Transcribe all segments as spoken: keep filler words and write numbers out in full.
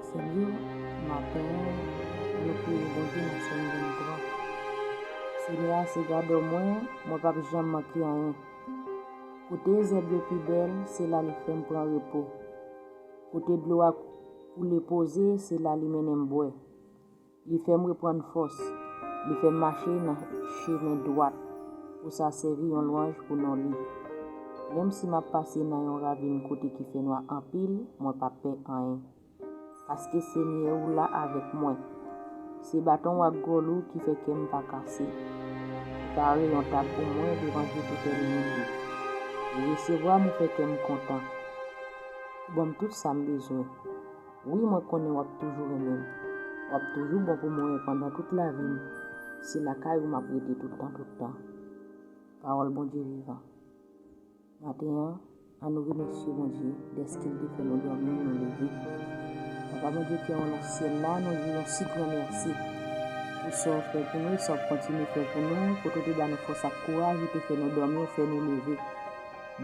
Senyè, maten an, nou priye Bondye nan Sòm venntwa. Senyè a se gadò mwen, mwen p ap janm manke anyen. Kote zèb yo pi bèl, se la li fè m pran repo. Kote dlo a koule poze, se la li mennen m bwè. Li fè m reprann fòs. Li fè m mache nan chemen dwat pou sa sèvi yon lwanj pou non li. Menm si m ap pase nan yon ravin kote ki fè nwa anpil, mwen p ap pè anyen. Paske Senyè ou la avèk mwen. Se baton w ak gòl ou ki fè kè m pa kase. Ou pare yon tab pou mwen devan je tout ènmi m yo. Ou resevwa m, ou fè kè m kontan. Ou ban m tout sa m bezwen. Wi, mwen konnen w ap toujou renmen m. W ap toujou bon pou mwen pandan tout lavi m. Se lakay ou m ap rete tout tan, tout tan. Pawòl Bondye vivan. Maten an, ann nou remèsye Bondye dèske l te fè nou dòmi, nou leve. Papa Bondye ki anwo nan syèl la, nou di yon si gran mèsi pou sa w fè pou nou, sa w ap kontinye fè pou nou, kote w te ba nou fòs ak kouraj, ou te fè nou dòmi, ou fè nou leve.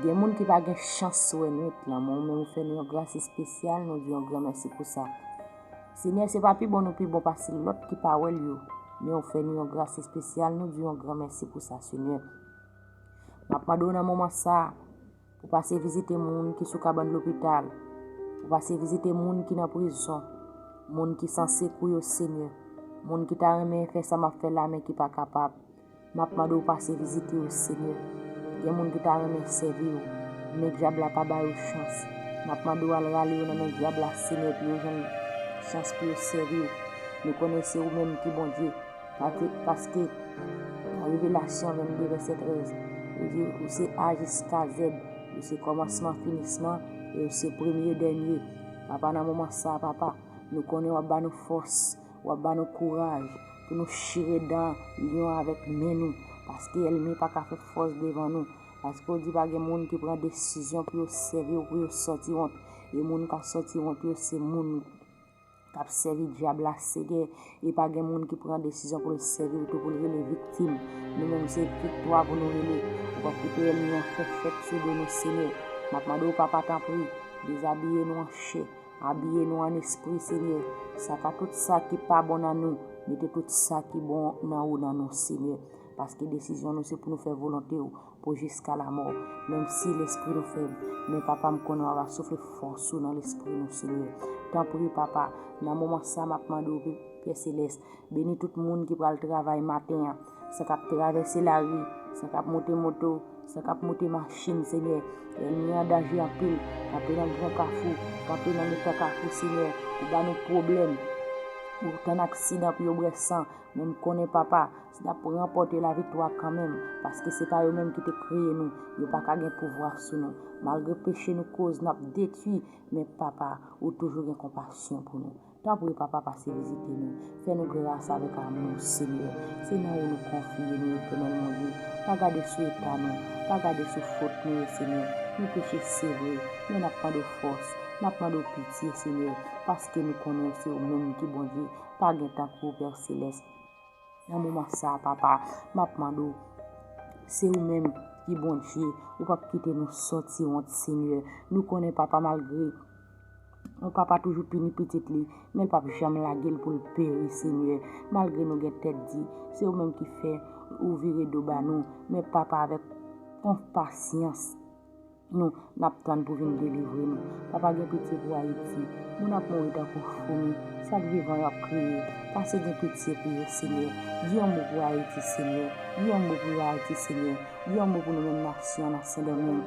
Gen moun ki pa gen chans wè nwit lan, men ou menm ou fè nou yon gras espesyal, nou di yon gran mèsi pou sa. Senyè, se pa pi bon nou pi bon pase lòt ki pa wè l yo, men ou fè nou yon gras espesyal, nou di yon gran mèsi pou sa, Senyè. M ap mande w nan moman sa a, pou pase vizite moun ki sou kabann lopital, pou pase vizite moun ki nan prizon, moun ki san sekou yo, Senyè, moun ki ta renmen fè sa m ap fè la, men ki pa kapab. M ap mande w pase vizite yo, Senyè. Gen moun ki ta renmen sèvi w, men dyab la pa ba yo chans. M ap mande w al rale yo nan men dyab la, Senyè, pou yo jwenn chans pou yo sèvi w. Nou konnen se ou menm ki Bondye, paske, paske nan Revelasyon vennde, vèsè trèz, ou di, ou se A jiska Z, ou se kòmansman, finisman, e ou se premye, dènye. Papa, nan moman sa, papa, nou konnen w ap ba nou fòs, w ap ba nou kouraj pou nou chire dan lyon avèk men nou, paske ènmi pa ka fè fòs devan nou. Paske w di pa gen moun ki pran desizyon pou yo sèvi w, pou yo sòti wont. E moun k ap sòti wont yo, se moun k ap sèvi dyab la, Senyè. E pa gen moun ki pran desizyon pou l sèvi w tou, pou l rele viktim. Nou menm, se viktwa pou nou rele. Ou p ap kite ènmi an fè fèt sou do nou, Senyè. M ap mande w, papa, tanpri, dezabiye nou an chè. Abiye nou an espri, Senyè. Saka tout sa ki pa bon nan nou, mete tout sa ki bon nan ou nan nou, Senyè. Paske desizyon nou se pou nou fè volonte w, pou jiska lamò. Menm si lespri nou fèb, men Papa, m konnen w ap soufle fòs ou nan lespri nou, Senyè. Tanpri, Papa, nan moman sa, m ap mande w, Pè Selès, beni tout moun ki pral travay maten an, sa k ap travèse lari, sa k ap monte moto, sa k ap monte machin, Senyè. Ènmi an danje anpil, kanpe nan gran kafou, kanpe nan mitan kafou, Senyè. Ou ba nou pwoblèm, ou tann aksidan pou yo bwè san, men m konnen, Papa, n ap ranpòte laviktwa kanmenm, paske se pa yo menm ki te kreye nou, yo pa ka gen pouvwa sou nou. Malgre peche nou koz, n ap detwi, men Papa, ou toujou gen konpasyon pou nou. Tanpri, Papa, pase vizite nou. Fè nou gras avèk amou, Senyè. Se nan ou nou konfye nou, Etènèl Bondye. Pa gade sou eta nou, pa gade sou fòt nou yo, Senyè. Nou peche, se vre, men n ap mande w fòs, n ap mande w pitye, Senyè, paske nou konnen se ou menm ki Bondye. Pa gen tankou w, Pè Selès. Nan moman sa a, Papa, m ap mande w, se ou menm ki Bondye, ou p ap kite nou sòti wont, Senyè. Nou konnen, Papa, malgre yon papa toujou pini pitit li, men l p ap janm lage l pou l peri, Senyè. Malgre nou gen tèt di, se ou menm ki fè ou vire do ba nou, men, Papa, avèk konpasyans, nou, n ap tann pou vin delivre nou. Papa, gen pitye pou Ayiti. Moun ap mouri tankou foumi. Sa k vivan yo ap kriye. Pase gen pitye pou yo, Senyè. Di yon mo pou Ayiti, Senyè. Di yon mo pou Ayiti, Senyè. Di yon mo pou nou menm nasyon an, Sendomeng.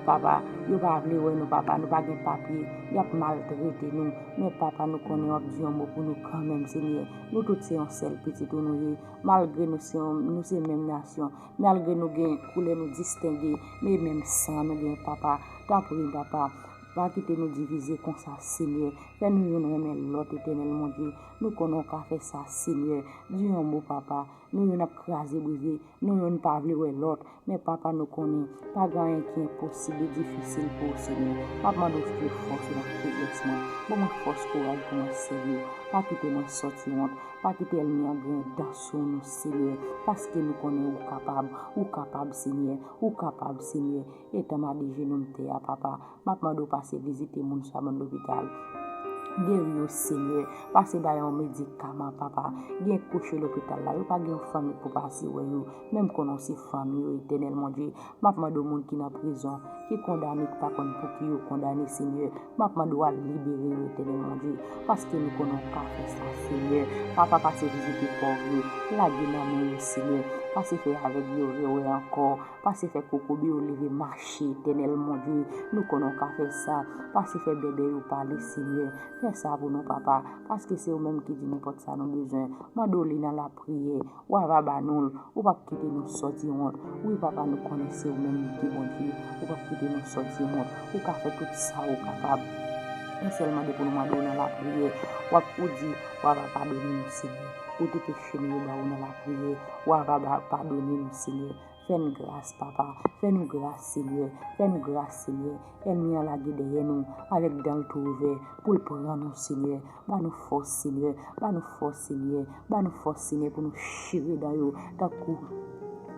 Papa, yo pa vle wè nou, Papa. Nou pa gen papye. Y ap maltrete nou. Men, Papa, nou konnen w ap di yon mo pou nou kanmenm, Senyè. Nou tout se yon sèl pitit ou nou ye. Malgre nou se yon, nou se menm nasyon, malgre nou gen koulè nou distenge, men menm san nou gen, Papa. Tanpri, Papa, pa kite nou divize konsa, Senyè. Fè nou youn renmen lòt, Etènèl Bondye. Nou konnen w ka fè sa, Senyè. Di yon mo, Papa. Nou youn ap kraze brize, nou youn pa vle wè lòt. Men, Papa, nou konnen pa gen anyen ki enposib e difisil pou ou, Senyè. M ap mande w soufle fòs ou nan feblès mwen. Ban mwen fòs, kouraj pou mwen sèvi w. Pa kite mwen sòti wont. Pa kite ènmi an gen dan sou nou, Senyè, paske nou konnen ou kapab, ou kapab, Senyè, ou kapab, Senyè. Etan m adejenou m tè a, Papa, m ap mande w pase vizite moun sou kabann lopital. Geri yo, Senyè. Pase ba yo medikaman, papa. Gen kouche lopital la, yo pa gen yon fanmi pou pase wè yo. Menm konnen se fanmi yo, Etènèl Bondye. M ap mande w moun ki nan prizon, ki kondane, ki pa konn pou ki yo kondane, Senyè. M ap mande w al libere yo, Etènèl Bondye. Paske nou konnen w ka fè sa, Senyè. Papa, pase vizite pòv yo. Lage nan men yo, Senyè. Pase fè avèg yo rewè ankò. Pase fè kokobe yo leve mache, Etènèl Bondye. Nou konnen w ka fè sa. Pase fè bèbè yo pale, Senyè. Fè sa pou nou, papa, paske se ou menm ki di nenpòt sa nou bezwen. Mande w li nan lapriyè. W a va ba nou l. Ou p ap kite nou sòti wont. Wi, papa, nou konnen se ou menm ki Bondye. Ou p ap kite nou sòti wont. Ou ka fè tout sa ou kapab. Men sèlman depi nou mande w nan lapriyè, w ap, ou di, w a va padone nou, Senyè. Ou di peche nou yo ba ou nan lapriyè. W a va ba, padone nou, Senyè. Fè n gras, papa. Fè nou gras, Senyè. Fè nou gras, Senyè. Ènmi an lage dèyè nou avèk dan l tou ouvè pou l pran nou, Senyè. Ba nou fòs, Senyè. Ba nou fòs, Senyè. Ba nou fòs, Senyè, pou nou chire dan yo tankou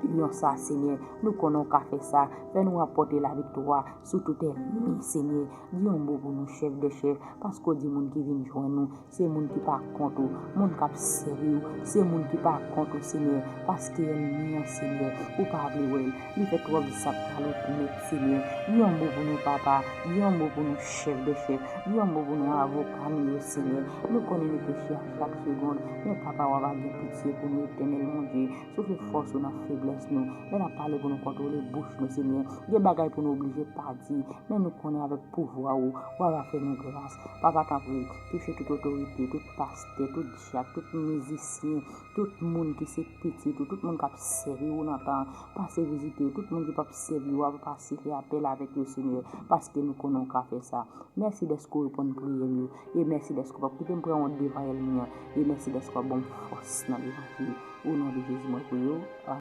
lyon sa, Senyè. Nou konnen w ka fè sa. Fè nou ranpòte laviktwa sou tout ènmi, Senyè. Di yon mo pou nou, Chèf dè chèf, paske w di moun ki vin jwenn ou, se moun ki pa kont ou, moun k ap sèvi w, se moun ki pa kont ou, Senyè, paske ènmi an, Senyè, ou pa vle wè l, li fè twòp zak kalout nèt, Senyè. Di yon mo pou nou, papa, di yon mo pou nou, Chèf dè chèf, di yon mo pou nou, avoka nou yo, Senyè. Nou konnen nou peche a chak segonn, men, papa, w ava gen pitye pou nou, Etènèl Bondye. Soufle fòs ou nan feblès nou, lè n ap pale pou nou kontwole bouch nou, Senyè. Gen bagay pou nou oblije pa di, men nou konnen avèk pouvwa ou, w ava fè nou gras. Papa, tanpri, touche tout otorite, tout pastè, tout dyak, tout mizisyen, tout moun ki se pitit ou, tout moun k ap sèvi ou nan tan an, pase vizite yo, tout moun ki p ap sèvi ou, ava pase fè apèl avèk yo, Senyè, paske nou konnen w ka fè sa. Mèsi dèske w reponn priyè m yo, e mèsi dèske w p ap kite m pran wont devan ènmi an, e mèsi dèske w ap ban m fòs nan levanjil. O non de Jezi, mwen priye w.